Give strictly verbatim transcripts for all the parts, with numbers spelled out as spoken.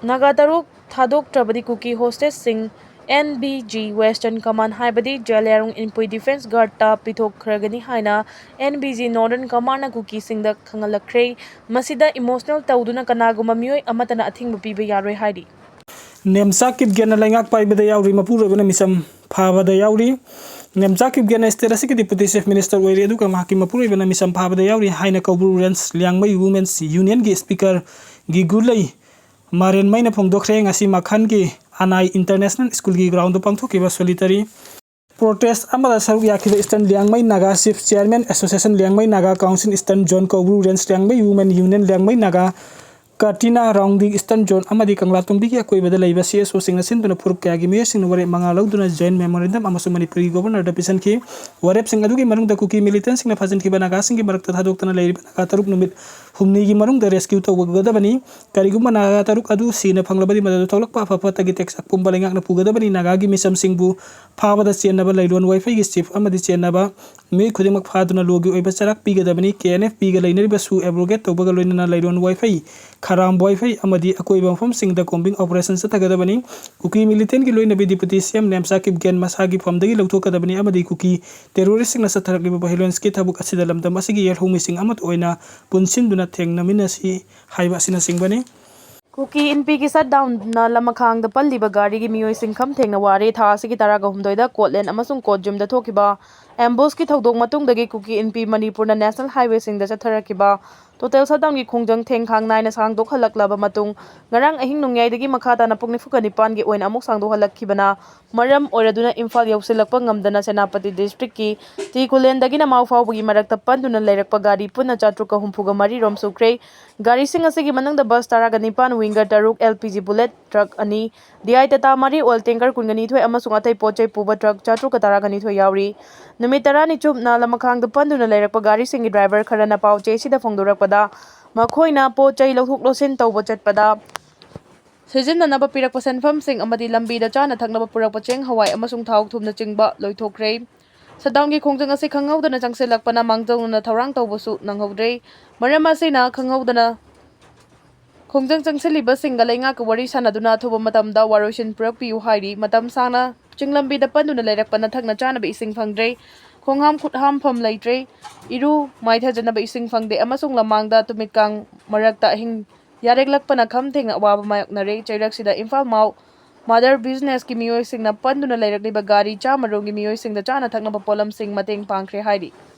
ꯅꯥꯒꯥ ꯇꯔꯨꯛ ꯊꯥꯗꯣꯛꯇ꯭ꯔꯕꯗꯤ ꯀꯨꯀꯤ ꯍꯣꯁꯇꯦꯖꯁꯤꯡ N B G Western Command ꯍꯥꯏꯕꯗꯤ ꯖꯦꯂꯤꯌꯥꯡꯔꯣꯡ ꯏꯟꯄꯨꯏ ꯗꯤꯐꯦꯟꯁ ꯒꯥꯔꯗꯇ ꯄꯤꯊꯣꯛꯈ꯭ꯔꯒꯅꯤ ꯍꯥꯏꯅ ꯑꯦꯟ ꯕꯤ ꯖꯤ Northern Commandꯅ ꯀꯨꯀꯤꯁꯤꯡꯗ ꯈꯪꯍꯜꯂꯛꯈ꯭ꯔꯦ꯫ ꯃꯁꯤꯗ ꯏꯃꯣꯁꯅꯦꯜ ꯇꯧꯗꯨꯅ ꯀꯅꯥꯒꯨꯝꯕ ꯃꯤꯑꯣꯏ ꯑꯃꯠꯇꯅ ꯑꯊꯤꯡꯕ ꯄꯤꯕ ꯌꯥꯔꯣꯏ ꯍꯥꯏꯔꯤ꯫ ꯅꯦꯝꯆꯥ ꯀꯤꯞꯒꯦꯟꯅ ꯂꯩꯉꯥꯛ ꯄꯥꯏꯕꯗ ꯌꯥꯎꯔꯤ, ꯃꯄꯨꯔꯣꯏꯕꯅ ꯃꯤꯆꯝ ꯐꯥꯕꯗ ꯌꯥꯎꯔꯤ꯫ ꯅꯦꯝꯆꯥ ꯀꯤꯞꯒꯦꯟꯅ ꯁ꯭ꯇꯦꯠ ꯑꯁꯤꯒꯤ ꯗꯤꯄꯨꯇꯤ ꯆꯤꯐ ꯃꯤꯅꯤꯁꯇꯔ ꯑꯣꯏꯔꯤ, ꯑꯗꯨꯒ ꯃꯍꯥꯛꯀꯤ ꯃꯄꯨꯔꯣꯏꯕꯅ ꯃꯤꯆꯝ ꯐꯥꯕꯗ ꯌꯥꯎꯔꯤ ꯍꯥꯏꯅ ꯀꯧꯕ꯭ꯔꯨ ꯔꯦꯟꯖ ꯂꯤꯌꯥꯡꯃꯩ ꯋꯨꯃꯦꯟꯁ ꯌꯨꯅꯤꯌꯟꯒꯤ ꯁ꯭ꯄꯤꯀꯔ ꯒꯤꯒꯨꯂꯩ ꯃꯥꯔꯦꯟꯃꯩꯅ ꯐꯣꯡꯗꯣꯛꯈ꯭ꯔꯦ꯫ ꯉꯁꯤ ꯃꯈꯥꯟꯒꯤ ꯑꯅꯥꯏ ꯏꯟꯇꯔꯅꯦꯁꯅꯦꯜ ꯁ꯭ꯀꯨꯜꯒꯤ ꯒ꯭ꯔꯥꯎꯟꯗ ꯄꯥꯡꯊꯣꯛꯈꯤꯕ ꯁꯣꯂꯤꯇꯔꯤ ꯄ꯭ꯔꯣꯇꯦꯁ ꯑꯃꯗ ꯁꯔꯨꯛ ꯌꯥꯈꯤꯕ Eastern Liangmei Naga chief chairman association Liangmei Naga council Eastern Zone, Koubru range Liangmei women union Liangmei Naga ꯀꯥꯇꯤꯅꯥ ꯔꯥꯎꯟꯗꯤ Eastern Zone ꯑꯃꯗꯤ ꯀꯪꯂꯥꯇꯣꯡꯕꯤꯒꯤ ꯑꯀꯣꯏꯕꯗ ꯂꯩꯕ ꯁꯤ ꯑꯦꯁ ꯑꯣꯁꯤꯡꯅ ꯁꯤꯟꯗꯨꯅ ꯐꯨꯔꯨꯞ ꯀꯌꯥꯒꯤ ꯃꯤꯑꯣꯏꯁꯤꯡꯅ ꯋꯥꯔꯦꯞ ꯃꯉꯥ ꯂꯧꯗꯨꯅ ꯖꯣꯏꯟ ꯃꯦꯃꯣꯔꯦꯟꯗꯝ ꯑꯃꯁꯨꯡ ꯃꯅꯤꯄꯨꯔꯒꯤ ꯒꯣꯕꯔꯅꯔꯗ ꯄꯤꯁꯤꯟꯈꯤ꯫ ꯋꯥꯔꯦꯞꯁꯤꯡ ꯑꯗꯨꯒꯤ ꯃꯅꯨꯡꯗ ꯀꯨꯀꯤ ꯃꯤꯂꯤꯇꯦꯟꯁꯤꯡꯅ ꯐꯥꯖꯤꯟꯈꯤꯕ ꯅꯥꯒꯥꯁꯤꯡꯒꯤ ꯃꯔꯛꯇ ꯊꯥꯗꯣꯛꯇꯅ ꯂꯩꯔꯤꯕ ꯅꯥꯒꯥ ꯇꯔꯨꯛ ꯅꯨꯃꯤꯠ ꯍꯨꯝꯅꯤꯒꯤ ꯃꯅꯨꯡꯗ ꯔꯦꯁꯀ꯭ꯌꯨ ꯇꯧꯒꯗꯕꯅꯤ꯫ ꯀꯔꯤꯒꯨꯝꯕ ꯅꯥꯒꯥ ꯇꯔꯨꯛ ꯑꯗꯨ ꯁꯤꯅ ꯐꯪꯂꯕꯗꯤ, ꯃꯗꯨꯗ ꯊꯣꯛꯂꯛꯄ ꯑꯐ ꯐꯠꯇꯒꯤ ꯇꯦꯛꯁ ꯑꯄꯨꯝꯕ ꯂꯩꯉꯥꯛꯅ ꯄꯨꯒꯗꯕꯅꯤ꯫ ꯅꯥꯒꯥꯒꯤ ꯃꯤꯆꯝꯁꯤꯡꯕꯨ ꯐꯥꯕꯗ ꯆꯦꯟꯅꯕ ꯂꯩꯔꯣꯟ ꯋꯥꯏꯐꯩꯒꯤ ꯆꯤꯐ ꯑꯃꯗꯤ ꯆꯦꯟꯅꯕ ꯃꯤꯑꯣꯏ ꯈꯨꯗꯤꯡꯃꯛ ꯐꯥꯗꯨꯅ ꯂꯣꯒꯤ ꯑꯣꯏꯕ ꯆꯔꯥꯛ ꯄꯤꯒꯗꯕꯅꯤ꯫ ꯀꯦ ꯑꯦꯟ ꯑꯦꯐ ꯄꯤꯒ ꯂꯩꯅꯔꯤꯕ ꯁꯨ ꯑꯦꯕ꯭ꯔꯣꯒꯦꯠ ꯇꯧꯕꯒ ꯂꯣꯏꯅꯅ ꯂꯩꯔꯣꯟ ꯋꯥꯏꯐꯩ, ꯈꯔꯥꯝ ꯋꯥꯏꯐꯩ ꯑꯃꯗꯤ ꯑꯀꯣꯏꯕ ꯃꯐꯝꯁꯤꯡꯗ ꯀꯣꯝꯕꯤꯡ ꯑꯣꯄꯔꯦꯁꯟ ꯆꯠꯊꯒꯗꯕꯅꯤ꯫ ꯀꯨꯀꯤ ꯃꯤꯂꯤꯇꯦꯟꯒꯤ ꯂꯣꯏꯅꯕꯤ ꯗꯤꯄꯨꯇꯤ ꯁꯤ ꯑꯦꯝ ꯅꯦꯝꯆꯥ ꯀꯤꯞꯒꯦꯟ ꯃꯁꯥꯒꯤ ꯐꯝꯗꯒꯤ ꯂꯧꯊꯣꯛꯀꯗꯕꯅꯤ ꯑꯃꯗꯤ ꯀꯨꯀꯤ ꯇꯦꯔꯣꯔꯤꯁ꯭ꯠꯁꯤꯡꯅ ꯆꯠꯊꯔꯛꯂꯤꯕ ꯚꯥꯏꯑꯣꯂꯦꯟꯁꯀꯤ ꯊꯕꯛ ꯑꯁꯤꯗ ꯂꯝꯗꯝ ꯑꯁꯤꯒꯤ ꯌꯦꯜꯍꯧꯃꯤꯁꯤꯡ ꯑꯃꯠꯇ ꯑꯣꯏꯅ ꯄꯨꯟꯁꯤꯟꯗꯨꯅ ꯊꯦꯡꯅꯃꯤꯟꯅꯁꯤ ꯍꯥꯏꯕ ꯑꯁꯤꯅꯆꯤꯡꯕꯅꯤ꯫ ꯀꯨꯀꯤ ꯏꯟꯄꯤꯒꯤ ꯁꯠꯗꯥꯎꯟꯅ ꯂꯃꯈꯥꯡꯗ ꯄꯜꯂꯤꯕ ꯒꯥꯔꯤꯒꯤ ꯃꯤꯑꯣꯏꯁꯤꯡ ꯈꯝ ꯊꯦꯡꯅ ꯋꯥꯔꯦ꯫ ꯊꯥ ꯑꯁꯤꯒꯤ ꯇꯔꯥꯒ ꯍꯨꯝꯗꯣꯏꯗ ꯀꯣꯠꯂꯦꯟ ꯑꯃꯁꯨꯡ ꯀꯣꯠꯖꯨꯝꯗ ꯊꯣꯛꯈꯤꯕ ꯑꯦꯝꯕꯨꯁꯀꯤ ꯊꯧꯗꯣꯛ ꯃꯇꯨꯡꯗꯒꯤ ꯀꯨꯀꯤ ꯏꯟꯄꯤ ꯃꯅꯤꯄꯨꯔꯅ ꯅꯦꯁꯅꯦꯜ ꯍꯥꯏꯋꯦꯁꯤꯡꯗ ꯆꯠꯊꯔꯛꯈꯤꯕ ꯇꯣꯇꯦꯜ ꯁꯠꯗꯥꯎꯟꯒꯤ ꯈꯣꯡꯖꯪ ꯊꯦꯡ ꯈꯥꯡ ꯅꯥꯏꯅ ꯁꯥꯡꯗꯣꯛꯍꯜꯂꯛꯂꯕ ꯃꯇꯨꯡ, ꯉꯔꯥꯡ ꯑꯍꯤꯡ ꯅꯣꯡꯌꯥꯏꯗꯒꯤ ꯃꯈꯥ ꯇꯥꯅ ꯄꯨꯡ ꯅꯤꯐꯨꯒ ꯅꯤꯄꯥꯟꯒꯤ ꯑꯣꯏꯅ ꯑꯃꯨꯛ ꯁꯥꯡꯗꯣꯛꯍꯜꯂꯛꯈꯤꯕꯅ ꯃꯔꯝ ꯑꯣꯏꯔꯗꯨꯅ ꯏꯝꯐꯥꯜ ꯌꯧꯁꯤꯜꯂꯛꯄ ꯉꯝꯗꯅ ꯁꯦꯅꯥꯄꯇꯤ ꯗꯤꯁꯇ꯭ꯔꯤꯛꯀꯤ ꯇꯤ ꯈꯨꯂꯦꯟꯗꯒꯤꯅ ꯃꯥꯎ ꯐꯥꯎꯕꯒꯤ ꯃꯔꯛꯇ ꯄꯟꯗꯨꯅ ꯂꯩꯔꯛꯄ ꯒꯥꯔꯤ ꯄꯨꯟꯅ ꯆꯥꯇ꯭ꯔꯨꯛꯀ ꯍꯨꯝꯐꯨꯒ ꯃꯔꯤ ꯔꯣꯝ ꯁꯨꯈ꯭ꯔꯦ꯫ ꯒꯥꯔꯤꯁꯤꯡ ꯑꯁꯤꯒꯤ ꯃꯅꯨꯡꯗ ꯕꯁ ꯇꯔꯥꯒ ꯅꯤꯄꯥꯟ, ꯋꯤꯡꯒꯔ ꯇꯔꯨꯛ, L P G bullet truck ꯑꯅꯤ, ꯗꯤ ꯑꯥꯏ ꯇꯥꯇꯥ ꯃꯔꯤ, ꯑꯣꯏꯜ ꯇꯦꯡꯀꯔ ꯀꯨꯟꯒ ꯅꯤꯊꯣꯏ ꯑꯃꯁꯨꯡ ꯑꯇꯩ ꯄꯣꯠ ꯆꯩ ꯄꯨꯕ ꯇ꯭ꯔꯛ ꯆꯥꯇ꯭ꯔꯨꯛꯀ ꯇꯔꯥꯒ ꯅꯤꯊꯣꯏ ꯌꯥꯎꯔꯤ꯫ ꯅꯨꯃꯤꯠ ꯇꯔꯥꯅꯤ ꯆꯨꯞꯅ ꯂꯃꯈꯥꯡꯗ ꯄꯟꯗꯨꯅ ꯂꯩꯔꯛꯄ ꯒꯥꯔꯤꯁꯤꯡꯒꯤ ꯗ꯭ꯔꯥꯏꯚꯔ ꯈꯔꯅ ꯄꯥꯎ ꯆꯦꯁꯤꯗ ꯐꯣꯡꯗꯣꯔꯛꯄꯗ, ꯃꯈꯣꯏꯅ ꯄꯣꯠ ꯆꯩ ꯂꯧꯊꯣꯛ ꯂꯧꯁꯤꯟ ꯇꯧꯕ ꯆꯠꯄꯗ ꯁꯤꯖꯤꯟꯅꯅꯕ ꯄꯤꯔꯛꯄ ꯁꯦꯟꯐꯝꯁꯤꯡ ꯑꯃꯗꯤ ꯂꯝꯕꯤꯗ ꯆꯥꯅ ꯊꯛꯅꯕ ꯄꯨꯔꯛꯄ ꯆꯦꯡ, ꯍꯋꯥꯏ ꯑꯃꯁꯨꯡ ꯊꯥꯎ ꯊꯨꯝꯅꯆꯤꯡꯕ ꯂꯣꯏꯊꯣꯛꯈ꯭ꯔꯦ꯫ ꯁꯠꯗꯥꯎꯟꯒꯤ ꯈꯣꯡꯖꯪ ꯑꯁꯤ ꯈꯪꯍꯧꯗꯅ ꯆꯪꯁꯤꯜꯂꯛꯄꯅ ꯃꯥꯡꯖꯧꯅꯅ ꯊꯧꯔꯥꯡ ꯇꯧꯕꯁꯨ ꯅꯪꯍꯧꯗ꯭ꯔꯦ꯫ ꯃꯔꯝ ꯑꯁꯤꯅ ꯈꯪꯍꯧꯗꯅ ꯈꯣꯡꯖꯪ ꯆꯪꯁꯤꯜꯂꯤꯕꯁꯤꯡꯒ ꯂꯩꯉꯥꯛꯀ ꯋꯥꯔꯤ ꯁꯥꯟꯅꯗꯨꯅ ꯑꯊꯨꯕ ꯃꯇꯝꯗ ꯋꯥꯔꯣꯏꯁꯤꯟ ꯄꯨꯔꯛꯄꯤꯌꯨ ꯍꯥꯏꯔꯤ꯫ ꯃꯇꯝ ꯁꯥꯡꯅ ꯆꯤꯡꯂꯝꯕꯤꯗ ꯄꯟꯗꯨꯅ ꯂꯩꯔꯛꯄꯅ ꯊꯛꯅ ꯆꯥꯅꯕ ꯏꯁꯤꯡ ꯐꯪꯗ꯭ꯔꯦ꯫ ꯈꯣꯡꯍꯥꯝ ꯈꯨꯠꯍꯥꯝꯐꯝ ꯂꯩꯇ꯭ꯔꯦ꯫ ꯏꯔꯨ ꯃꯥꯏꯊꯖꯅꯕ ꯏꯁꯤꯡ ꯐꯪꯗꯦ ꯑꯃꯁꯨꯡ ꯂꯃꯥꯡꯗ ꯇꯨꯃꯤꯠꯀꯥꯡ ꯃꯔꯛꯇ ꯑꯍꯤꯡ ꯌꯥꯔꯦꯛꯂꯛꯄꯅ ꯈꯝ ꯊꯦꯡꯅ ꯑꯋꯥꯕ ꯃꯥꯌꯣꯛꯅꯔꯦ꯫ ꯆꯩꯔꯛꯁꯤꯗ ꯏꯝꯐꯥꯜ ꯃꯥꯎ ꯃꯥꯗꯔ ꯕꯤꯖꯤꯅꯦꯁꯀꯤ ꯃꯤꯑꯣꯏꯁꯤꯡꯅ ꯄꯟꯗꯨꯅ ꯂꯩꯔꯛꯂꯤꯕ ꯒꯥꯔꯤ ꯆꯥꯝꯃ ꯔꯣꯝꯒꯤ ꯃꯤꯑꯣꯏꯁꯤꯡꯗ ꯆꯥꯅ ꯊꯛꯅꯕ ꯄꯣꯠꯂꯝꯁꯤꯡ ꯃꯇꯦꯡ ꯄꯥꯡꯈ꯭ꯔꯦ ꯍꯥꯏꯔꯤ꯫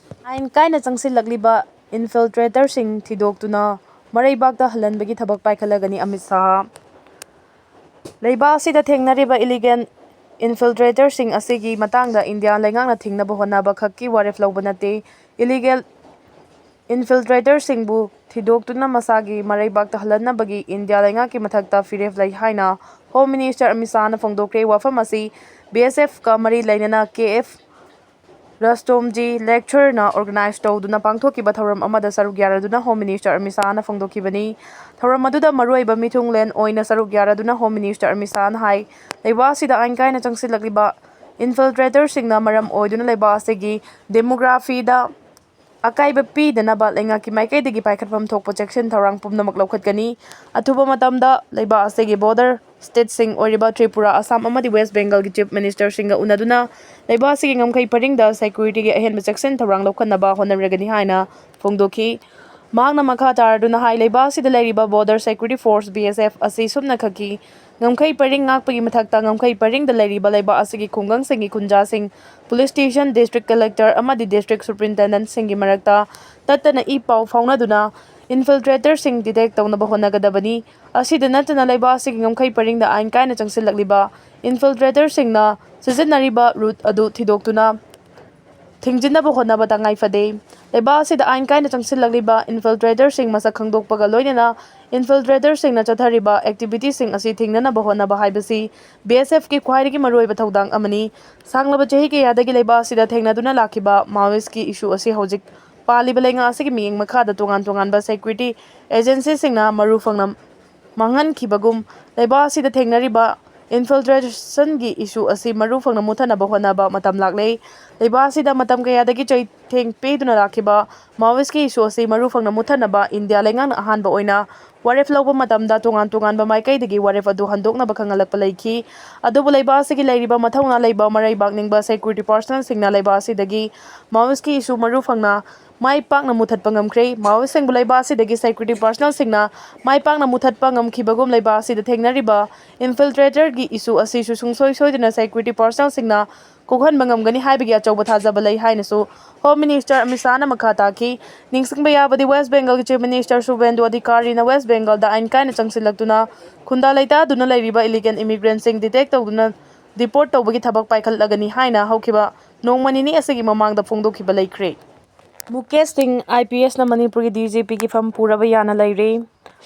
ꯑꯥꯏꯟ ꯀꯥꯏꯅ ꯆꯪꯁꯤꯜꯂꯛꯂꯤꯕ ꯏꯟꯐꯤꯜꯇ꯭ꯔꯦꯇꯔꯁꯤꯡ ꯊꯤꯗꯣꯛꯇꯨꯅ ꯃꯔꯩꯕꯥꯛꯇ ꯍꯜꯍꯟꯕꯒꯤ ꯊꯕꯛ ꯄꯥꯏꯈꯠꯂꯒꯅꯤ ꯑꯃꯤꯠ ꯁꯥꯍ꯫ ꯂꯩꯕꯥꯛ ꯑꯁꯤꯗ ꯊꯦꯡꯅꯔꯤꯕ ꯏꯂꯤꯒꯦꯜ ꯏꯟꯐꯤꯜꯇ꯭ꯔꯦꯇꯔꯁꯤꯡ ꯑꯁꯤꯒꯤ ꯃꯇꯥꯡꯗ ꯏꯟꯗꯤꯌꯥ ꯂꯩꯉꯥꯛꯅ ꯊꯤꯡꯅꯕ ꯍꯣꯠꯅꯕ ꯈꯛꯀꯤ ꯋꯥꯔꯦꯞ ꯂꯧꯕ ꯅꯠꯇꯦ꯫ ꯏꯂꯤꯒꯦꯜ ꯏꯟꯐꯤꯜꯇ꯭ꯔꯦꯇꯔꯁꯤꯡꯕꯨ ꯊꯤꯗꯣꯛꯇꯨꯅ ꯃꯁꯥꯒꯤ ꯃꯔꯩꯕꯥꯛꯇ ꯍꯜꯍꯟꯅꯕꯒꯤ ꯏꯟꯗꯤꯌꯥ ꯂꯩꯉꯥꯛꯀꯤ ꯃꯊꯛꯇ ꯐꯤꯔꯦꯞ ꯂꯩ ꯍꯥꯏꯅ ꯍꯣꯝ ꯃꯤꯅꯤꯁꯇꯔ ꯑꯃꯤꯠ ꯁꯥꯍꯅ ꯐꯣꯡꯗꯣꯛꯈ꯭ꯔꯦ꯫ ꯋꯥꯐꯝ ꯑꯁꯤ ꯕꯤ ꯑꯦꯁ ꯑꯦꯐꯀ ꯃꯔꯤ ꯂꯩꯅꯅ ꯀꯦ ꯑꯦꯐ ꯔꯁꯇꯣꯝꯖꯤ ꯂꯦꯛꯆꯔꯅ ꯑꯣꯔꯒꯅꯥꯏꯖ ꯇꯧꯗꯨꯅ ꯄꯥꯡꯊꯣꯛꯈꯤꯕ ꯊꯧꯔꯝ ꯑꯃꯗ ꯁꯔꯨꯛ ꯌꯥꯔꯗꯨꯅ ꯍꯣꯝ ꯃꯤꯅꯤꯁꯇꯔ ꯑꯃꯤꯠ ꯁꯥꯍꯅ ꯐꯣꯡꯗꯣꯛꯈꯤꯕꯅꯤ꯫ ꯊꯧꯔꯝ ꯑꯗꯨꯗ ꯃꯔꯨꯑꯣꯏꯕ ꯃꯤꯊꯨꯡꯂꯦꯟ ꯑꯣꯏꯅ ꯁꯔꯨꯛ ꯌꯥꯔꯗꯨꯅ ꯍꯣꯝ ꯃꯤꯅꯤꯁꯇꯔ ꯑꯃꯤꯠ ꯁꯥꯍꯅ ꯍꯥꯏ, ꯂꯩꯕꯥꯛ ꯑꯁꯤꯗ ꯑꯥꯏꯟ ꯀꯥꯏꯅ ꯆꯪꯁꯤꯜꯂꯛꯂꯤꯕ ꯏꯟꯐꯤꯜꯇ꯭ꯔꯦꯇꯔꯁꯤꯡꯅ ꯃꯔꯝ ꯑꯣꯏꯗꯨꯅ ꯂꯩꯕꯥꯛ ꯑꯁꯤꯒꯤ ꯗꯦꯃꯣꯒ꯭ꯔꯥꯐꯤꯗ ꯑꯀꯥꯏꯕ ꯄꯤꯗꯅꯕ ꯂꯩꯉꯥꯛꯀꯤ ꯃꯥꯏꯀꯩꯗꯒꯤ ꯄꯥꯏꯈꯠꯐꯝ ꯊꯣꯛꯄ ꯆꯦꯛꯁꯤꯟ ꯊꯧꯔꯥꯡ ꯄꯨꯝꯅꯃꯛ ꯂꯧꯈꯠꯀꯅꯤ꯫ ꯑꯊꯨꯕ ꯃꯇꯝꯗ ꯂꯩꯕꯥꯛ ꯑꯁꯤꯒꯤ ꯕꯣꯔꯗꯔ ꯁ꯭ꯇꯦꯠꯁꯤꯡ ꯑꯣꯏꯔꯤꯕ ꯇ꯭ꯔꯤꯄꯨꯔꯥ, ꯑꯁꯥꯝ ꯑꯃꯗꯤ ꯋꯦꯁ ꯕꯦꯡꯒꯜꯒꯤ ꯆꯤꯐ ꯃꯤꯅꯤꯁꯇꯔꯁꯤꯡꯒ ꯎꯅꯗꯨꯅ ꯂꯩꯕꯥꯛ ꯑꯁꯤꯒꯤ ꯉꯝꯈꯩ ꯄꯔꯤꯡꯗ ꯁꯦꯀ꯭ꯌꯨꯔꯤꯇꯤꯒꯤ ꯑꯍꯦꯟꯕ ꯆꯦꯛꯁꯤꯟ ꯊꯧꯔꯥꯡ ꯂꯧꯈꯠꯅꯕ ꯍꯣꯠꯅꯔꯒꯅꯤ ꯍꯥꯏꯅ ꯐꯣꯡꯗꯣꯛꯈꯤ꯫ ꯃꯍꯥꯛꯅ ꯃꯈꯥ ꯇꯥꯔꯗꯨꯅ ꯍꯥꯏ, ꯂꯩꯕꯥꯛ ꯑꯁꯤꯗ ꯂꯩꯔꯤꯕ ꯕꯣꯔꯗꯔ ꯁꯦꯀ꯭ꯌꯨꯔꯤꯇꯤ ꯐꯣꯔꯁ, ꯕꯤ ꯑꯦꯁ ꯑꯦꯐ, ꯑꯁꯤ ꯁꯨꯞꯅꯈꯛꯀꯤ ꯉꯝꯈꯩ ꯄꯔꯤꯡ ꯉꯥꯛꯄꯒꯤ ꯃꯊꯛꯇ ꯉꯝꯈꯩ ꯄꯔꯤꯡꯗ ꯂꯩꯔꯤꯕ ꯂꯩꯕꯥꯛ ꯑꯁꯤꯒꯤ ꯈꯨꯡꯒꯪꯁꯤꯡꯒꯤ ꯈꯨꯟꯖꯥꯁꯤꯡ, ꯄꯨꯂꯤꯁ ꯁ꯭ꯇꯦꯁꯟ, ꯗꯤꯁꯇ꯭ꯔꯤꯛ ꯀꯂꯦꯛꯇꯔ ꯑꯃꯗꯤ ꯗꯤꯁꯇ꯭ꯔꯤꯛ ꯁꯨꯄ꯭ꯔꯤꯟꯇꯦꯟꯗꯦꯟꯠꯁꯤꯡꯒꯤ ꯃꯔꯛꯇ ꯇꯠꯇꯅ ꯏ ꯄꯥꯎ ꯐꯥꯎꯅꯗꯨꯅ ꯏꯟꯐꯤꯜꯇ꯭ꯔꯦꯇꯔꯁꯤꯡ ꯗꯤꯇꯦꯛ ꯇꯧꯅꯕ ꯍꯣꯠꯅꯒꯗꯕꯅꯤ꯫ ꯑꯁꯤꯗ ꯅꯠꯇꯅ ꯂꯩꯕꯥꯛ ꯑꯁꯤꯒꯤ ꯉꯝꯈꯩ ꯄꯔꯤꯡꯗ ꯑꯥꯏꯟ ꯀꯥꯏꯅ ꯆꯪꯁꯤꯜꯂꯛꯂꯤꯕ ꯏꯟꯐꯤꯜꯇ꯭ꯔꯦꯇꯔꯁꯤꯡꯅ ꯁꯤꯖꯤꯟꯅꯔꯤꯕ ꯔꯨꯠ ꯑꯗꯨ ꯊꯤꯗꯣꯛꯇꯨꯅ ꯊꯤꯡꯖꯤꯟꯅꯕ ꯍꯣꯠꯅꯕ ꯇꯉꯥꯏ ꯐꯗꯦ꯫ ꯂꯩꯕꯥꯛ ꯑꯁꯤꯗ ꯑꯥꯏꯟ ꯀꯥꯏꯅ ꯆꯪꯁꯤꯜꯂꯛꯂꯤꯕ ꯏꯟꯐꯤꯜꯇ꯭ꯔꯦꯇꯔꯁꯤꯡ ꯃꯁꯛ ꯈꯪꯗꯣꯛꯄꯒ ꯂꯣꯏꯅꯅ ꯏꯟꯐꯤꯜꯇ꯭ꯔꯦꯇꯔꯁꯤꯡꯅ ꯆꯠꯊꯔꯤꯕ ꯑꯦꯛꯇꯤꯚꯤꯇꯤꯁꯤꯡ ꯑꯁꯤ ꯊꯤꯡꯅꯅꯕ ꯍꯣꯠꯅꯕ ꯍꯥꯏꯕꯁꯤ ꯕꯤ ꯑꯦꯁ ꯑꯦꯐꯀꯤ ꯈ꯭ꯋꯥꯏꯗꯒꯤ ꯃꯔꯨꯑꯣꯏꯕ ꯊꯧꯗꯥꯡ ꯑꯃꯅꯤ꯫ ꯁꯥꯡꯂꯕ ꯆꯍꯤ ꯀꯌꯥꯗꯒꯤ ꯂꯩꯕꯥꯛ ꯑꯁꯤꯗ ꯊꯦꯡꯅꯗꯨꯅ ꯂꯥꯛꯈꯤꯕ ꯃꯥꯑꯣꯏꯁꯀꯤ ꯏꯁꯨ ꯑꯁꯤ ꯍꯧꯖꯤꯛ ꯄꯥꯜꯂꯤꯕ ꯂꯩꯉꯥꯛ ꯑꯁꯤꯒꯤ ꯃꯤꯠꯌꯦꯡ ꯃꯈꯥꯗ ꯇꯣꯉꯥꯟ ꯇꯣꯉꯥꯟꯕ ꯁꯦꯀ꯭ꯌꯨꯔꯤꯇꯤ ꯑꯦꯖꯦꯟꯁꯤꯁꯤꯡꯅ ꯃꯔꯨ ꯐꯪꯅ ꯃꯥꯡꯍꯟꯈꯤꯕꯒꯨꯝ, ꯂꯩꯕꯥꯛ ꯑꯁꯤꯗ ꯊꯦꯡꯅꯔꯤꯕ ꯏꯟꯐꯤꯜꯇ꯭ꯔꯦꯁꯟꯒꯤ ꯏꯁꯨ ꯑꯁꯤ ꯃꯔꯨ ꯐꯪꯅ ꯃꯨꯠꯊꯅꯕ ꯍꯣꯠꯅꯕ ꯃꯇꯝ ꯂꯥꯛꯂꯦ꯫ ꯂꯩꯕꯥꯛ ꯑꯁꯤꯗ ꯃꯇꯝ ꯀꯌꯥꯗꯒꯤ ꯆꯩꯊꯦꯡ ꯄꯤꯗꯨꯅ ꯂꯥꯛꯈꯤꯕ ꯃꯥꯑꯣꯏꯁꯀꯤ ꯏꯁꯨ ꯑꯁꯤ ꯃꯔꯨ ꯐꯪꯅ ꯃꯨꯠꯊꯠꯅꯕ ꯏꯟꯗꯤꯌꯥ ꯂꯩꯉꯥꯛꯅ ꯑꯍꯥꯟꯕ ꯑꯣꯏꯅ ꯋꯥꯔꯦꯞ ꯂꯧꯕ ꯃꯇꯝꯗ ꯇꯣꯉꯥꯟ ꯇꯣꯉꯥꯟꯕ ꯃꯥꯏꯀꯩꯗꯒꯤ ꯋꯥꯔꯦꯞ ꯑꯗꯨ ꯍꯟꯗꯣꯛꯅꯕ ꯈꯪꯍꯜꯂꯛꯄ ꯂꯩꯈꯤ꯫ ꯑꯗꯨꯕꯨ ꯂꯩꯕꯥꯛ ꯑꯁꯤꯒꯤ ꯂꯩꯔꯤꯕ ꯃꯊꯧꯅꯥ ꯂꯩꯕ ꯃꯔꯩꯕꯥꯛ ꯅꯤꯡꯕ ꯁꯦꯀ꯭ꯌꯨꯔꯤꯇꯤ ꯄꯥꯔꯁꯅꯦꯜꯁꯤꯡꯅ ꯂꯩꯕꯥꯛ ꯑꯁꯤꯗꯒꯤ ꯃꯥꯑꯣꯏꯁꯀꯤ ꯏꯁꯨ ꯃꯔꯨ ꯐꯪꯅ ꯃꯥꯏ ꯄꯥꯛꯅ ꯃꯨꯠꯊꯠꯄ ꯉꯝꯈ꯭ꯔꯦ꯫ ꯃꯥꯑꯣꯏꯁꯤꯡꯕꯨ ꯂꯩꯕꯥꯛ ꯑꯁꯤꯗꯒꯤ ꯁꯦꯀ꯭ꯌꯨꯔꯤꯇꯤ ꯄꯥꯔꯁꯅꯦꯜꯁꯤꯡꯅ ꯃꯥꯏ ꯄꯥꯛꯅ ꯃꯨꯠꯊꯠꯄ ꯉꯝꯈꯤꯕꯒꯨꯝ ꯂꯩꯕꯥꯛ ꯑꯁꯤꯗ ꯊꯦꯡꯅꯔꯤꯕ ꯏꯟꯐꯤꯜꯇ꯭ꯔꯦꯇꯔꯒꯤ ꯏꯁꯨ ꯑꯁꯤꯁꯨ ꯁꯨꯡꯁꯣꯏ ꯁꯣꯏꯗꯅ ꯁꯦꯀ꯭ꯌꯨꯔꯤꯇꯤ ꯄꯥꯔꯁꯅꯦꯜꯁꯤꯡꯅ ꯀꯣꯛꯍꯟꯕ ꯉꯝꯒꯅꯤ ꯍꯥꯏꯕꯒꯤ ꯑꯆꯧꯕ ꯊꯥꯖꯕ ꯂꯩ ꯍꯥꯏꯅꯁꯨ ꯍꯣꯝ ꯃꯤꯅꯤꯁꯇꯔ ꯑꯃꯤꯠ ꯁꯥꯍꯅ ꯃꯈꯥ ꯇꯥꯈꯤ꯫ ꯅꯤꯡꯁꯤꯡꯕ ꯌꯥꯕꯗꯤ, ꯋꯦꯁ ꯕꯦꯡꯒꯜꯒꯤ ꯆꯤꯐ ꯃꯤꯅꯤꯁꯇꯔ ꯁꯨꯚꯦꯟꯗꯨ ꯑꯙꯤꯀꯥꯔꯤꯅ ꯋꯦꯁ ꯕꯦꯡꯒꯜꯗ ꯑꯥꯏꯟ ꯀꯥꯏꯅ ꯆꯪꯁꯤꯜꯂꯛꯇꯨꯅ ꯈꯨꯟꯗꯥ ꯂꯩꯇꯥꯗꯨꯅ ꯂꯩꯔꯤꯕ ꯏꯂꯤꯒꯦꯜ ꯏꯃꯤꯒ꯭ꯔꯦꯟꯁꯤꯡ ꯗꯤꯇꯦꯛ ꯇꯧꯗꯨꯅ ꯗꯤꯄꯣꯔꯠ ꯇꯧꯕꯒꯤ ꯊꯕꯛ ꯄꯥꯏꯈꯠꯂꯒꯅꯤ ꯍꯥꯏꯅ ꯍꯧꯈꯤꯕ ꯅꯣꯡꯃ ꯅꯤꯅꯤ ꯑꯁꯤꯒꯤ ꯃꯃꯥꯡꯗ ꯐꯣꯡꯗꯣꯛꯈꯤꯕ ꯂꯩꯈ꯭ꯔꯦ꯫ ꯃꯨꯀꯦꯁ ꯁꯤꯡ, ꯑꯥꯏ ꯄꯤ ꯑꯦꯁꯅ ꯃꯅꯤꯄꯨꯔꯒꯤ ꯗꯤ ꯖꯤ ꯄꯤꯒꯤ ꯐꯝ ꯄꯨꯔꯕ ꯌꯥꯅ ꯂꯩꯔꯦ꯫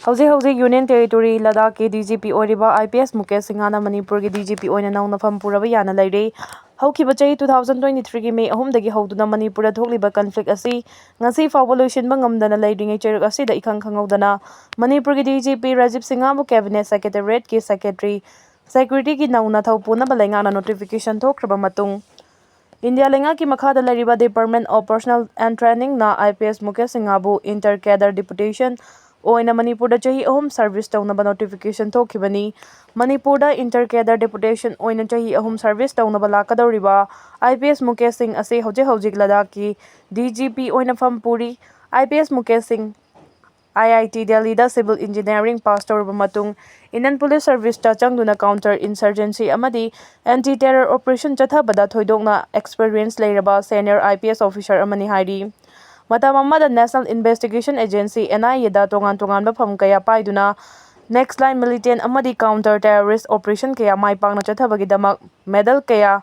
ꯍꯧꯖꯤꯛ ꯍꯧꯖꯤꯛ union territory ꯂꯗꯥꯈꯀꯤ D G P ꯑꯣꯏꯔꯤꯕ ꯑꯥꯏ ꯄꯤ ꯑꯦꯁ ꯃꯨꯀꯦꯁ ꯁꯤꯡꯍꯅ ꯃꯅꯤꯄꯨꯔꯒꯤ ꯗꯤ ꯖꯤ ꯄꯤ ꯑꯣꯏꯅ ꯅꯧꯅ ꯐꯝ ꯄꯨꯔꯕ ꯌꯥꯅ ꯂꯩꯔꯦ꯫ ꯍꯧꯈꯤꯕ ꯆꯍꯤ two thousand twenty threeꯒꯤ ꯃꯦ ꯑꯍꯨꯝꯗꯒꯤ ꯍꯧꯗꯨꯅ ꯃꯅꯤꯄꯨꯔꯗ ꯊꯣꯛꯂꯤꯕ ꯀꯟꯐ꯭ꯂꯤꯛ ꯑꯁꯤ ꯉꯁꯤ ꯐꯥꯎꯕ ꯂꯣꯏꯁꯤꯟꯕ ꯉꯝꯗꯅ ꯂꯩꯔꯤꯉꯩ ꯆꯩꯔꯛ ꯑꯁꯤꯗ ꯏꯈꯪ ꯈꯪꯍꯧꯗꯅ ꯃꯅꯤꯄꯨꯔꯒꯤ D G P Rajiv ꯁꯤꯡꯍꯕꯨ cabinet ꯁꯦꯀ꯭ꯔꯦꯇꯦꯔꯤꯌꯦꯠꯀꯤ secretary, ꯁꯦꯀ꯭ꯌꯨꯔꯤꯇꯤꯒꯤ ꯅꯧꯅ ꯊꯧ ꯄꯨꯅꯕ ꯂꯩꯉꯥꯛꯅ ꯅꯣꯇꯤꯐꯤꯀꯦꯁꯟ ꯊꯣꯛꯈ꯭ꯔꯕ ꯃꯇꯨꯡ, ꯏꯟꯗꯤꯌꯥ ꯂꯩꯉꯥꯛꯀꯤ ꯃꯈꯥꯗ ꯂꯩꯔꯤꯕ Department of Personnel and Trainingꯅ ꯑꯥꯏ ꯄꯤ ꯑꯦꯁ ꯃꯨꯀꯦꯁ ꯁꯤꯡꯍꯕꯨ ꯏꯟꯇꯔ ꯀꯦꯗꯔ ꯗꯤꯄꯨꯇꯦꯁꯟ ꯑꯣꯏꯅ ꯃꯅꯤꯄꯨꯔꯗ ꯆꯍꯤ ꯑꯍꯨꯝ ꯁꯔꯚꯤꯁ ꯇꯧꯅꯕ ꯅꯣꯇꯤꯐꯤꯀꯦꯁꯟ ꯊꯣꯛꯈꯤꯕꯅꯤ꯫ ꯃꯅꯤꯄꯨꯔꯗ ꯏꯟꯇꯔ ꯀꯦꯗꯔ ꯗꯤꯄꯨꯇꯦꯁꯟ ꯑꯣꯏꯅ ꯆꯍꯤ ꯑꯍꯨꯝ ꯁꯔꯚꯤꯁ ꯇꯧꯅꯕ ꯂꯥꯛꯀꯗꯧꯔꯤꯕ ꯑꯥꯏ ꯄꯤ ꯑꯦꯁ ꯃꯨꯀꯦꯁ ꯁꯤꯡ ꯑꯁꯤ ꯍꯧꯖꯤꯛ ꯍꯧꯖꯤꯛ ꯂꯗꯥꯈꯀꯤ ꯗꯤ ꯖꯤ ꯄꯤ ꯑꯣꯏꯅ ꯐꯝ ꯄꯨꯔꯤ꯫ ꯑꯥꯏ ꯄꯤ ꯑꯦꯁ ꯃꯨꯀꯦꯁ ꯁꯤꯡ ꯑꯥꯏ ꯑꯥꯏ ꯇꯤ ꯗꯦꯜꯂꯤꯗ ꯁꯤꯚꯤꯜ ꯏꯟꯖꯤꯅꯤꯌꯥꯔꯤꯡ ꯄꯥꯁ ꯇꯧꯔꯕ ꯃꯇꯨꯡ, ꯏꯟꯗꯤꯌꯟ ꯄꯨꯂꯤꯁ ꯁꯔꯚꯤꯁꯇ ꯆꯪꯗꯨꯅ ꯀꯥꯎꯟꯇꯔ ꯏꯟꯁꯔꯖꯦꯟꯁꯤ ꯑꯃꯗꯤ ꯑꯦꯟꯇꯤ ꯇꯦꯔꯔ ꯑꯣꯄꯔꯦꯁꯟ ꯆꯠꯊꯕꯗ ꯊꯣꯏꯗꯣꯛꯅ ꯑꯦꯛꯁꯄꯔꯤꯌꯦꯟꯁ ꯂꯩꯔꯕ ꯁꯦꯅꯤꯌꯔ ꯑꯥꯏ ꯄꯤ ꯑꯦꯁ ꯑꯣꯐꯤꯁꯔ ꯑꯃꯅꯤ ꯍꯥꯏꯔꯤ꯫ ꯃꯇꯝ ꯑꯃꯗ ꯅꯦꯁꯅꯦꯜ ꯏꯟꯚꯦꯁꯇꯤꯒꯦꯁꯟ ꯑꯦꯖꯦꯟꯁꯤ, ꯑꯦꯟ ꯑꯥꯏ ꯑꯦꯗ ꯇꯣꯉꯥꯟ ꯇꯣꯉꯥꯟꯕ ꯐꯝ ꯀꯌꯥ ꯄꯥꯏꯗꯨꯅ ꯅꯦꯛꯁ ꯂꯥꯏꯟ ꯃꯤꯂꯤꯇꯦꯟ ꯑꯃꯗꯤ ꯀꯥꯎꯟꯇꯔ ꯇꯦꯔꯣꯔꯤꯁ ꯑꯣꯄꯔꯦꯁꯟ ꯀꯌꯥ ꯃꯥꯏ ꯄꯥꯛꯅ ꯆꯠꯊꯕꯒꯤꯗꯃꯛ ꯃꯦꯗꯜ ꯀꯌꯥ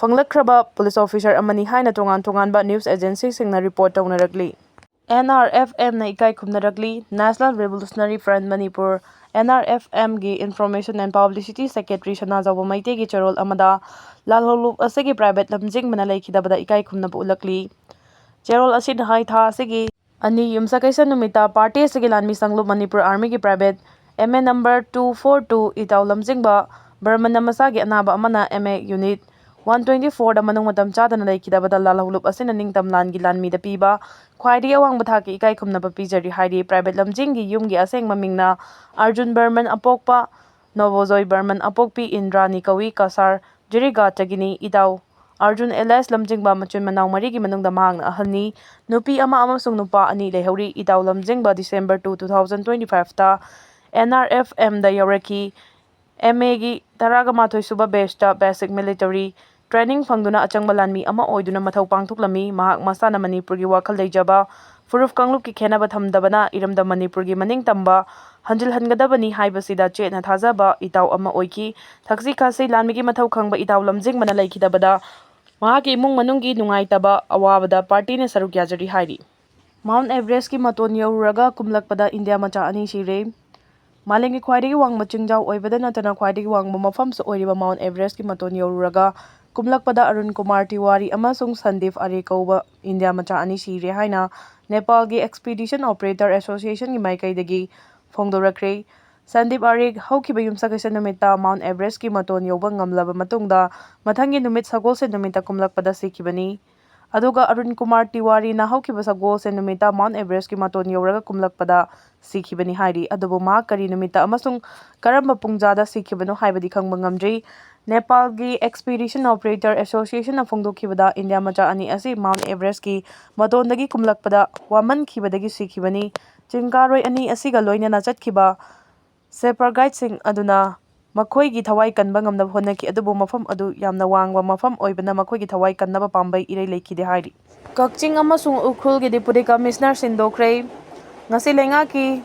ꯐꯪꯂꯛꯈ꯭ꯔꯕ ꯄꯨꯂꯤꯁ ꯑꯣꯐꯤꯁꯔ ꯑꯃꯅꯤ ꯍꯥꯏꯅ ꯇꯣꯉꯥꯟ ꯇꯣꯉꯥꯟꯕ ꯅ꯭ꯌꯨꯁ ꯑꯦꯖꯦꯟꯁꯤꯁꯤꯡꯅ ꯔꯤꯄꯣꯔꯠ ꯇꯧꯅꯔꯛꯂꯤ꯫ ꯑꯦꯟ ꯑꯥꯔ ꯑꯦꯐ ꯑꯦꯝꯅ ꯏꯀꯥꯏ ꯈꯨꯝꯅꯔꯛꯂꯤ꯫ National Revolutionary Front Manipur, N R F M ꯒꯤ ꯏꯟꯐꯣꯔꯃꯦꯁꯟ ꯑꯦꯟ ꯄꯕ꯭ꯂꯤꯁꯤꯇꯤ ꯁꯦꯀ꯭ꯔꯦꯇꯔꯤ ꯁꯅꯥꯖꯥꯎꯕ ꯃꯩꯇꯩꯒꯤ ꯆꯦꯔꯣꯜ ꯑꯃꯗ ꯂꯥꯜꯍꯧꯂꯨꯞ ꯑꯁꯤꯒꯤ ꯄ꯭ꯔꯥꯏꯚꯦꯠ ꯂꯝꯖꯤꯡꯕꯅ ꯂꯩꯈꯤꯗꯕꯗ ꯏꯀꯥꯏ ꯈꯨꯝꯅꯕ ꯎꯠꯂꯛꯂꯤ꯫ ꯆꯦꯔꯣꯜ ꯑꯁꯤꯅ ꯍꯥꯏ, ꯊꯥ ꯑꯁꯤꯒꯤ ꯑꯅꯤ ꯌꯨꯝꯁꯀꯩꯁ ꯅꯨꯃꯤꯠꯇ ꯄꯥꯔꯇꯤ ꯑꯁꯤꯒꯤ ꯂꯥꯟꯃꯤ ꯁꯪꯂꯨꯞ ꯃꯅꯤꯄꯨꯔ ꯑꯥꯔꯃꯤꯒꯤ private M A number two four two ꯏꯇꯥꯎ ꯂꯝꯖꯤꯡꯕ ꯕꯔꯃꯟꯅ ꯃꯁꯥꯒꯤ ꯑꯅꯥꯕ ꯑꯃꯅ M A unit one twenty ꯐꯣꯔꯗ ꯃꯅꯨꯡ ꯃꯇꯝ ꯆꯥꯗꯅ ꯂꯩꯈꯤꯗꯕꯗ ꯂꯥꯜꯍꯧꯂꯨꯞ ꯑꯁꯤꯅ ꯅꯤꯡꯇꯝ ꯂꯥꯟꯒꯤ ꯂꯥꯟꯃꯤꯗ ꯄꯤꯕ ꯈ꯭ꯋꯥꯏꯗꯒꯤ ꯑꯋꯥꯡꯕ ꯊꯥꯛꯀꯤ ꯏꯀꯥꯏ ꯈꯨꯝꯅꯕ ꯄꯤꯖꯔꯤ ꯍꯥꯏꯔꯤ꯫ ꯄ꯭ꯔꯥꯏꯚꯦꯠ ꯂꯝꯖꯤꯡꯒꯤ ꯌꯨꯝꯒꯤ ꯑꯁꯦꯡꯕ ꯃꯤꯡꯅ ꯑꯔꯖꯨꯟ ꯕꯔꯃꯟ ꯑꯄꯣꯛꯄ ꯅꯣꯕꯣꯖꯣꯏ ꯕꯔꯃꯟ ꯑꯄꯣꯛꯄꯤ ꯏꯟꯗ꯭ꯔꯥꯅꯤ ꯀꯧꯏ꯫ ꯀꯁꯥꯔ ꯖꯤꯔꯤꯒꯥꯠꯇꯒꯤꯅꯤ꯫ ꯏꯇꯥꯎ ꯑꯔꯖꯨꯟ ꯑꯦꯂꯥꯏꯁ ꯂꯝꯖꯤꯡꯕ ꯃꯆꯤꯟ ꯃꯅꯥꯎ ꯃꯔꯤꯒꯤ ꯃꯅꯨꯡꯗ ꯃꯍꯥꯛꯅ ꯑꯍꯜꯅꯤ꯫ ꯅꯨꯄꯤ ꯑꯃ ꯑꯃꯁꯨꯡ ꯅꯨꯄꯥ ꯑꯅꯤ ꯂꯩꯍꯧꯔꯤ꯫ ꯏꯇꯥꯎ ꯂꯝꯖꯤꯡꯕ December two, two thousand twenty fiveꯇ N R F Mꯗ ꯌꯥꯎꯔꯛꯈꯤ꯫ M Aꯒꯤ ꯇꯔꯥꯒ ꯃꯥꯊꯣꯏ ꯁꯨꯕ batchꯇ basic military training ꯐꯪꯗꯨꯅ ꯑꯆꯪꯕ ꯂꯥꯟꯃꯤ ꯑꯃ ꯑꯣꯏꯗꯨꯅ ꯃꯊꯧ ꯄꯥꯡꯊꯣꯛꯂꯝꯃꯤ꯫ ꯃꯍꯥꯛ ꯃꯁꯥꯅ ꯃꯅꯤꯄꯨꯔꯒꯤ ꯋꯥꯈꯜ ꯂꯩꯖꯕ, ꯐꯨꯔꯨꯞ ꯀꯥꯡꯂꯨꯞꯀꯤ ꯈꯦꯟꯅꯕ ꯊꯝꯗꯕꯅ ꯏꯔꯝꯗꯝ ꯃꯅꯤꯄꯨꯔꯒꯤ ꯃꯅꯤꯡ ꯇꯝꯕ ꯍꯟꯖꯤꯜꯍꯟꯒꯗꯕꯅꯤ ꯍꯥꯏꯕꯁꯤꯗ ꯆꯦꯠꯅ ꯊꯥꯖꯕ ꯏꯇꯥꯎ ꯑꯃ ꯑꯣꯏꯈꯤ꯫ ꯊꯛꯁꯤ ꯈꯥꯁꯤ ꯂꯥꯟꯃꯤꯒꯤ ꯃꯊꯧ ꯈꯪꯕ ꯏꯇꯥꯎ ꯂꯝꯖꯤꯡꯕꯅ ꯂꯩꯈꯤꯗꯕꯗ ꯃꯍꯥꯛꯀꯤ ꯏꯃꯨꯡ ꯃꯅꯨꯡꯒꯤ ꯅꯨꯡꯉꯥꯏꯇꯕ ꯑꯋꯥꯕꯗ partyꯅ ꯁꯔꯨꯛ ꯌꯥꯖꯔꯤ ꯍꯥꯏꯔꯤ꯫ Mount Everestꯀꯤ ꯃꯇꯣꯟ ꯌꯧꯔꯨꯔꯒ ꯀꯨꯝꯂꯛꯄꯗ ꯏꯟꯗꯤꯌꯥ ꯃꯆꯥ ꯑꯅꯤ ꯁꯤꯔꯦ꯫ ꯃꯥꯂꯦꯝꯒꯤ ꯈ꯭ꯋꯥꯏꯗꯒꯤ ꯋꯥꯡꯕ ꯆꯤꯡꯖꯥꯎ ꯑꯣꯏꯕꯗ ꯅꯠꯇꯅ ꯈ꯭ꯋꯥꯏꯗꯒꯤ ꯋꯥꯡꯕ ꯃꯐꯝꯁꯨ ꯑꯣꯏꯔꯤꯕ Mount Everestꯀꯤ ꯃꯇꯣꯟ ꯌꯧꯔꯨꯔꯒ ꯀꯨꯝꯂꯛꯄꯗ ꯑꯔꯨꯟ ꯀꯨꯃꯥꯔ ꯇꯤꯋꯥꯔꯤ ꯑꯃꯁꯨꯡ ꯁꯟꯗꯤꯞ ꯑꯥꯔꯦ ꯀꯧꯕ ꯏꯟꯗꯤꯌꯥ ꯃꯆꯥ ꯑꯅꯤ ꯁꯤꯔꯦ ꯍꯥꯏꯅ ꯅꯦꯄꯥꯜꯒꯤ Expedition Operator Associationꯒꯤ ꯃꯥꯏꯀꯩꯗꯒꯤ ꯐꯣꯡꯗꯣꯔꯛꯈ꯭ꯔꯦ꯫ ꯁꯟꯗꯤꯞ ꯑꯥꯔꯦ ꯍꯧꯈꯤꯕ ꯌꯨꯝꯁꯀꯩꯁ ꯅꯨꯃꯤꯠꯇ Mount Everestꯀꯤ ꯃꯇꯣꯟ ꯌꯧꯕ ꯉꯝꯂꯕ ꯃꯇꯨꯡꯗ ꯃꯊꯪꯒꯤ ꯅꯨꯃꯤꯠ ꯁꯒꯣꯜꯁꯦꯟ ꯅꯨꯃꯤꯠꯇ ꯀꯨꯝꯂꯛꯄꯗ ꯁꯤꯈꯤꯕꯅꯤ꯫ ꯑꯗꯨꯒ ꯑꯔꯨꯟ ꯀꯨꯃꯥꯔ ꯇꯤꯋꯥꯔꯤꯅ ꯍꯧꯈꯤꯕ ꯁꯒꯣꯜꯁꯦꯟ ꯅꯨꯃꯤꯠꯇ Mount Everestꯀꯤ ꯃꯇꯣꯟ ꯌꯧꯔꯒ ꯀꯨꯝꯂꯛꯄꯗ ꯁꯤꯈꯤꯕꯅꯤ ꯍꯥꯏꯔꯤ꯫ ꯑꯗꯨꯕꯨ ꯃꯍꯥꯛ ꯀꯔꯤ ꯅꯨꯃꯤꯠꯇ ꯑꯃꯁꯨꯡ ꯀꯔꯝꯕ ꯄꯨꯡꯖꯥꯗ ꯁꯤꯈꯤꯕꯅꯣ ꯍꯥꯏꯕꯗꯤ ꯈꯪꯕ ꯉꯝꯗ꯭ꯔꯤ꯫ ꯅꯦꯄꯥꯜꯒꯤ Expedition Operator Associationꯅ ꯐꯣꯡꯗꯣꯛꯈꯤꯕꯗ ꯏꯟꯗꯤꯌꯥ ꯃꯆꯥ ꯑꯅꯤ ꯑꯁꯤ Mount Everestꯀꯤ ꯃꯇꯣꯟꯗꯒꯤ ꯀꯨꯝꯂꯛꯄꯗ ꯋꯥꯃꯟꯈꯤꯕꯗꯒꯤ ꯁꯤꯈꯤꯕꯅꯤ꯫ ꯆꯤꯡ ꯀꯥꯔꯣꯏ ꯑꯅꯤ ꯑꯁꯤꯒ ꯂꯣꯏꯅꯅ ꯆꯠꯈꯤꯕ shepherd guideꯁꯤꯡ ꯑꯗꯨꯅ ꯃꯈꯣꯏꯒꯤ ꯊꯋꯥꯏ ꯀꯟꯕ ꯉꯝꯅꯕ ꯍꯣꯠꯅꯈꯤ, ꯑꯗꯨꯕꯨ ꯃꯐꯝ ꯑꯗꯨ ꯌꯥꯝꯅ ꯋꯥꯡꯕ ꯃꯐꯝ ꯑꯣꯏꯕꯅ ꯃꯈꯣꯏꯒꯤ ꯊꯋꯥꯏ ꯀꯟꯅꯕ ꯄꯥꯝꯕꯩ ꯏꯔꯩ ꯂꯩꯈꯤꯗꯦ ꯍꯥꯏꯔꯤ꯫ ꯀꯛꯆꯤꯡ ꯑꯃꯁꯨꯡ ꯎꯈ꯭ꯔꯨꯜꯒꯤ Deputy Commissioner ꯁꯤꯟꯗꯣꯛꯈ꯭ꯔꯦ꯫ ꯉꯁꯤ ꯂꯩꯉꯥꯛꯀꯤ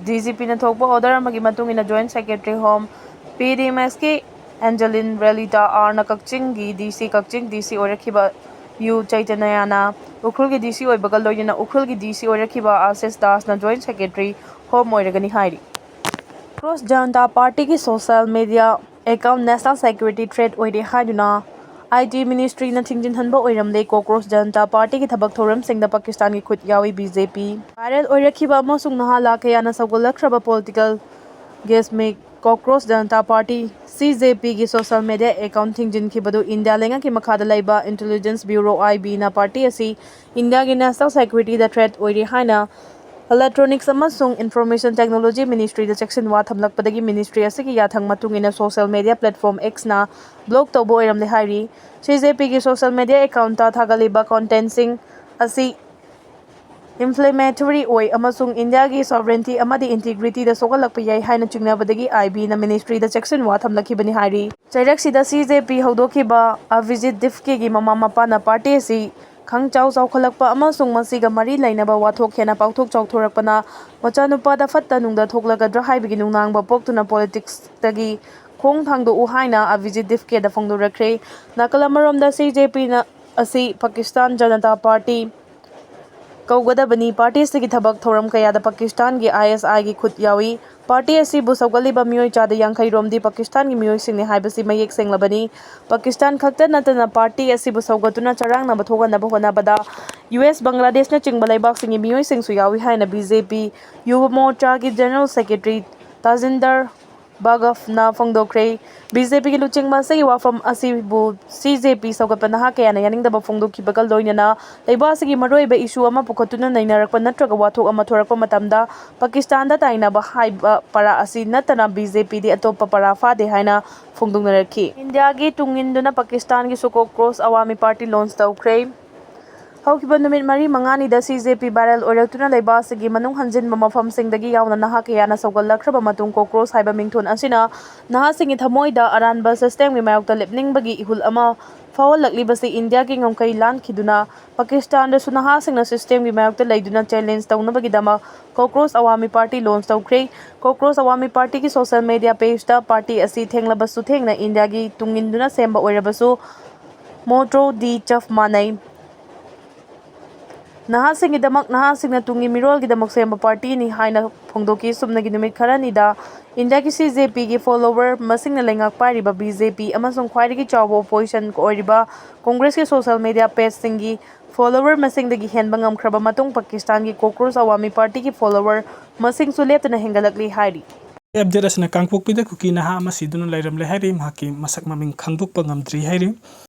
DGPꯅ ꯊꯣꯛꯄ order ꯑꯃꯒꯤ ꯃꯇꯨꯡ ꯏꯟꯅ Joint Secretary Home, PDMSꯀꯤ Angeline Relita Rꯅ ꯀꯛꯆꯤꯡꯒꯤ DC, ꯀꯛꯆꯤꯡ DC ꯑꯣꯏꯔꯛꯈꯤꯕ ꯌꯨ ꯆꯩꯇꯅ꯭ꯌꯅ ꯎꯈ꯭ꯔꯨꯜꯒꯤ DC ꯑꯣꯏꯕꯒ ꯂꯣꯏꯅꯅ ꯎꯈ꯭ꯔꯨꯜꯒꯤ DC ꯑꯣꯏꯔꯛꯈꯤꯕ Ashish ꯗꯥꯁꯅ Joint Secretary Home ꯑꯣꯏꯔꯒꯅꯤ ꯍꯥꯏꯔꯤ꯫ Cockroach Janta Partyꯒꯤ social media account national security threat ꯑꯣꯏꯔꯦ ꯍꯥꯏꯗꯨꯅ IT Ministryꯅ ꯊꯤꯡꯖꯤꯟꯍꯟꯕ ꯑꯣꯏꯔꯝꯂꯦ꯫ Cockroach Janta Partyꯒꯤ ꯊꯕꯛ ꯊꯧꯔꯝꯁꯤꯡꯗ ꯄꯥꯀꯤꯁꯇꯥꯟꯒꯤ ꯈꯨꯠ ꯌꯥꯎꯏ꯫ BJP viral ꯑꯣꯏꯔꯛꯈꯤꯕ ꯑꯃꯁꯨꯡ ꯅꯍꯥ ꯂꯥꯈ ꯀꯌꯥꯅ ꯁꯧꯒꯠꯂꯛꯈ꯭ꯔꯕ political gimmick Cockroach Janata Party, C J P ꯒꯤ social media account ꯊꯤꯡꯖꯤꯟꯈꯤꯕꯗꯨ ꯏꯟꯗꯤꯌꯥ ꯂꯩꯉꯥꯛꯀꯤ ꯃꯈꯥꯗ ꯂꯩꯕ Intelligence Bureau, I B ꯅ party ꯑꯁꯤ ꯏꯟꯗꯤꯌꯥꯒꯤ national security ꯗ threat ꯑꯣꯏꯔꯤ ꯍꯥꯏꯅ Electronics ꯑꯃꯁꯨꯡ Information Technology Ministry ꯗ ꯆꯦꯛꯁꯤꯟꯋꯥ ꯊꯝꯂꯛꯄꯗꯒꯤ ministry ꯑꯁꯤꯒꯤ ꯌꯥꯊꯪ ꯃꯇꯨꯡ ꯏꯟꯅ social media platform X ꯅ block ꯇꯧꯕ ꯑꯣꯏꯔꯝꯂꯦ ꯍꯥꯏꯔꯤ꯫ C J P ꯒꯤ social media account ꯇ ꯊꯥꯒꯠꯂꯤꯕ content ꯁꯤꯡ ꯑꯁꯤ inflammatory ꯑꯣꯏ ꯑꯃꯁꯨꯡ ꯏꯟꯗꯤꯌꯥꯒꯤ sovereignty ꯑꯃꯗꯤ integrity ꯗ ꯁꯣꯛꯍꯜꯂꯛꯄ ꯌꯥꯏ ꯍꯥꯏꯅ ꯆꯤꯡꯅꯕꯗꯒꯤ I B ꯅ ministry ꯗ ꯆꯦꯛꯁꯤꯟꯋꯥ ꯊꯝꯂꯛꯈꯤꯕꯅꯤ ꯍꯥꯏꯔꯤ꯫ ꯆꯩꯔꯛꯁꯤꯗ C J P ꯍꯧꯗꯣꯛꯈꯤꯕ ꯑꯚꯤꯖꯤꯠ ꯗꯤꯞꯀꯦꯒꯤ ꯃꯃꯥ ꯃꯄꯥꯅ party ꯑꯁꯤ ꯈꯪꯆꯥꯎ ꯆꯥꯎꯈꯠꯂꯛꯄ ꯑꯃꯁꯨꯡ ꯃꯁꯤꯒ ꯃꯔꯤ ꯂꯩꯅꯕ ꯋꯥꯊꯣꯛ ꯍꯦꯟꯅ ꯄꯥꯛꯊꯣꯛ ꯆꯥꯎꯊꯣꯔꯛꯄꯅ ꯃꯆꯥꯅꯨꯄꯥꯗ ꯐꯠꯇ ꯅꯨꯡꯗ ꯊꯣꯛꯂꯒꯗ꯭ꯔꯥ ꯍꯥꯏꯕꯒꯤ ꯅꯨꯡꯅꯥꯡꯕ ꯄꯣꯛꯇꯨꯅ politics ꯇꯒꯤ ꯈꯣꯡ ꯊꯥꯡꯗꯣꯛꯎ ꯍꯥꯏꯅ ꯑꯚꯤꯖꯤꯠ ꯗꯤꯞꯀꯦꯗ ꯐꯣꯡꯗꯣꯔꯛꯈ꯭ꯔꯦ꯫ ꯅꯥꯀꯜ ꯑꯃꯔꯣꯝꯗ C J P ꯅ ꯑꯁꯤ ꯄꯥꯀꯤꯁꯇꯥꯟ ꯖꯅꯇꯥ ꯄꯥꯔꯇꯤ ꯀꯧꯒꯗꯕꯅꯤ꯫ Party ꯑꯁꯤꯒꯤ ꯊꯕꯛ ꯊꯧꯔꯝ ꯀꯌꯥꯗ ꯄꯥꯀꯤꯁꯇꯥꯟꯒꯤ I S I ꯒꯤ ꯈꯨꯠ ꯌꯥꯎꯏ꯫ Party ꯑꯁꯤꯕꯨ ꯁꯧꯒꯠꯂꯤꯕ ꯃꯤꯑꯣꯏ ꯆꯥꯗ ꯌꯥꯡꯈꯩ ꯔꯣꯝꯗꯤ ꯄꯥꯀꯤꯁꯇꯥꯟꯒꯤ ꯃꯤꯑꯣꯏꯁꯤꯡꯅꯤ ꯍꯥꯏꯕꯁꯤ ꯃꯌꯦꯛ ꯁꯦꯡꯂꯕꯅꯤ꯫ ꯄꯥꯀꯤꯁꯇꯥꯟ ꯈꯛꯇ ꯅꯠꯇꯅ party ꯑꯁꯤꯕꯨ ꯁꯧꯒꯠꯇꯨꯅ ꯆꯔꯥꯡꯅꯕ ꯊꯣꯛꯍꯟꯅꯕ ꯍꯣꯠꯅꯕꯗ U S, ꯕꯪꯒ꯭ꯂꯥꯗꯦꯁꯅꯆꯤꯡꯕ ꯂꯩꯕꯥꯛꯁꯤꯡꯒꯤ ꯃꯤꯑꯣꯏꯁꯤꯡꯁꯨ ꯌꯥꯎꯏ ꯍꯥꯏꯅ B J P ꯌꯨꯕ ꯃꯣꯔꯆꯥꯒꯤ General Secretary ꯇꯥꯖꯤꯟꯗꯔ ꯕꯥꯒꯐꯅ ꯐꯣꯡꯗꯣꯛꯈ꯭ꯔꯦ꯫ B J P ꯒꯤ ꯂꯨꯆꯤꯡꯕ ꯑꯁꯤꯒꯤ ꯋꯥꯐꯝ ꯑꯁꯤꯕꯨ C J P ꯁꯧꯒꯠꯄ ꯅꯍꯥ ꯀꯌꯥꯅ ꯌꯥꯅꯤꯡꯗꯕ ꯐꯣꯡꯗꯣꯛꯈꯤꯕꯒ ꯂꯣꯏꯅꯅ ꯂꯩꯕꯥꯛ ꯑꯁꯤꯒꯤ ꯃꯔꯨꯑꯣꯏꯕ issue ꯑꯃ ꯄꯨꯈꯠꯇꯨꯅ ꯅꯩꯅꯔꯛꯄ ꯅꯠꯇ꯭ꯔꯒ ꯋꯥꯊꯣꯛ ꯑꯃ ꯊꯣꯔꯛꯄ ꯃꯇꯝꯗ ꯄꯥꯀꯤꯁꯇꯥꯟꯗ ꯇꯥꯏꯅꯕ ꯍꯥꯏꯕ ꯄꯔꯥ ꯑꯁꯤ ꯅꯠꯇꯅ B J P ꯗꯤ ꯑꯇꯣꯞꯄ ꯄꯔꯥ ꯐꯥꯗꯦ ꯍꯥꯏꯅ ꯐꯣꯡꯗꯣꯛꯅꯔꯛꯈꯤ꯫ ꯏꯟꯗꯤꯌꯥꯒꯤ ꯇꯨꯡ ꯏꯟꯗꯨꯅ ꯄꯥꯀꯤꯁꯇꯥꯟꯒꯤ ꯁꯨꯀꯣ ꯀ꯭ꯔꯣꯁ ꯑꯋꯥꯃꯤ ꯄꯥꯔꯇꯤ launch ꯇꯧꯈ꯭ꯔꯦ꯫ ꯍꯧꯈꯤꯕ ꯅꯨꯃꯤꯠ ꯃꯔꯤ ꯃꯉꯥꯅꯤꯗ C J P viral ꯑꯣꯏꯔꯛꯇꯨꯅ ꯂꯩꯕꯥꯛ ꯑꯁꯤꯒꯤ ꯃꯅꯨꯡ ꯍꯟꯖꯤꯟꯕ ꯃꯐꯝꯁꯤꯡꯗꯒꯤ ꯌꯥꯎꯅ ꯅꯍꯥ ꯀꯌꯥꯅ ꯁꯧꯒꯠꯂꯛꯈ꯭ꯔꯕ ꯃꯇꯨꯡ, ꯀꯣꯀ꯭ꯔꯣꯁ ꯍꯥꯏꯕ ꯃꯤꯡꯊꯣꯟ ꯑꯁꯤꯅ ꯅꯍꯥꯁꯤꯡꯒꯤ ꯊꯃꯣꯏꯗ ꯑꯔꯥꯟꯕ system ꯒꯤ ꯃꯥꯌꯣꯛꯇ ꯂꯦꯞꯅꯤꯡꯕꯒꯤ ꯏꯍꯨꯜ ꯑꯃ ꯐꯥꯎꯍꯜꯂꯛꯂꯤꯕꯁꯤ ꯏꯟꯗꯤꯌꯥꯒꯤ ꯉꯝꯈꯩ ꯂꯥꯟꯈꯤꯗꯨꯅ ꯄꯥꯀꯤꯁꯇꯥꯟꯗꯁꯨ ꯅꯍꯥꯁꯤꯡꯅ system ꯒꯤ ꯃꯥꯌꯣꯛꯇ ꯂꯩꯗꯨꯅ challenge ꯇꯧꯅꯕꯒꯤꯗꯃꯛ ꯀꯣꯀ꯭ꯔꯣꯁ ꯑꯋꯥꯃꯤ ꯄꯥꯔꯇꯤ launch ꯇꯧꯈ꯭ꯔꯦ꯫ ꯀꯣꯀ꯭ꯔꯣꯁ ꯑꯋꯥꯃꯤ ꯄꯥꯔꯇꯤꯒꯤ social media page ꯇ party ꯑꯁꯤ ꯊꯦꯡꯂꯕꯁꯨ ꯊꯦꯡꯅ ꯏꯟꯗꯤꯌꯥꯒꯤ ꯇꯨꯡꯏꯟꯗꯨꯅ ꯁꯦꯝꯕ ꯑꯣꯏꯔꯕꯁꯨ ꯃꯣꯇ꯭ꯔꯣ ꯗꯤ ꯆꯞ ꯃꯥꯟꯅꯩ꯫ ꯅꯍꯥꯁꯤꯡꯒꯤꯗꯃꯛ ꯅꯍꯥꯁꯤꯡꯅ ꯇꯨꯡꯒꯤ ꯃꯤꯔꯣꯜꯒꯤꯗꯃꯛ ꯁꯦꯝꯕ party ꯅꯤ ꯍꯥꯏꯅ ꯐꯣꯡꯗꯣꯛꯈꯤ꯫ ꯁꯨꯞꯅꯒꯤ ꯅꯨꯃꯤꯠ ꯈꯔꯅꯤꯗ ꯏꯟꯗꯤꯌꯥꯒꯤ C J P ꯒꯤ follower ꯃꯁꯤꯡꯅ ꯂꯩꯉꯥꯛ ꯄꯥꯏꯔꯤꯕ B J P ꯑꯃꯁꯨꯡ ꯈ꯭ꯋꯥꯏꯗꯒꯤ ꯆꯥꯎꯕ opposition ꯑꯣꯏꯔꯤꯕ ꯀꯣꯡꯒ꯭ꯔꯦꯁꯀꯤ social media page ꯁꯤꯡꯒꯤ follower ꯃꯁꯤꯡꯗꯒꯤ ꯍꯦꯟꯕ ꯉꯝꯈ꯭ꯔꯕ ꯃꯇꯨꯡ ꯄꯥꯀꯤꯁꯇꯥꯟꯒꯤ ꯀꯣꯀ꯭ꯔꯣꯁ ꯑꯋꯥꯃꯤ ꯄꯥꯔꯇꯤꯒꯤ follower ꯃꯁꯤꯡꯁꯨ ꯂꯦꯞꯇꯅ ꯍꯦꯟꯒꯠꯂꯛꯂꯤ ꯍꯥꯏꯔꯤ꯫ ꯑꯞꯗꯦꯠ ꯑꯁꯤꯅ ꯀꯥꯡꯄꯣꯛꯄꯤꯗ ꯀꯨꯀꯤ ꯅꯍꯥ ꯑꯃ ꯁꯤꯗꯨꯅ ꯂꯩꯔꯝꯂꯦ ꯍꯥꯏꯔꯤ꯫ ꯃꯍꯥꯛꯀꯤ ꯃꯁꯛ ꯃꯃꯤꯡ ꯈꯪꯗꯣꯛꯄ ꯉꯝꯗ꯭ꯔꯤ ꯍꯥꯏꯔꯤ꯫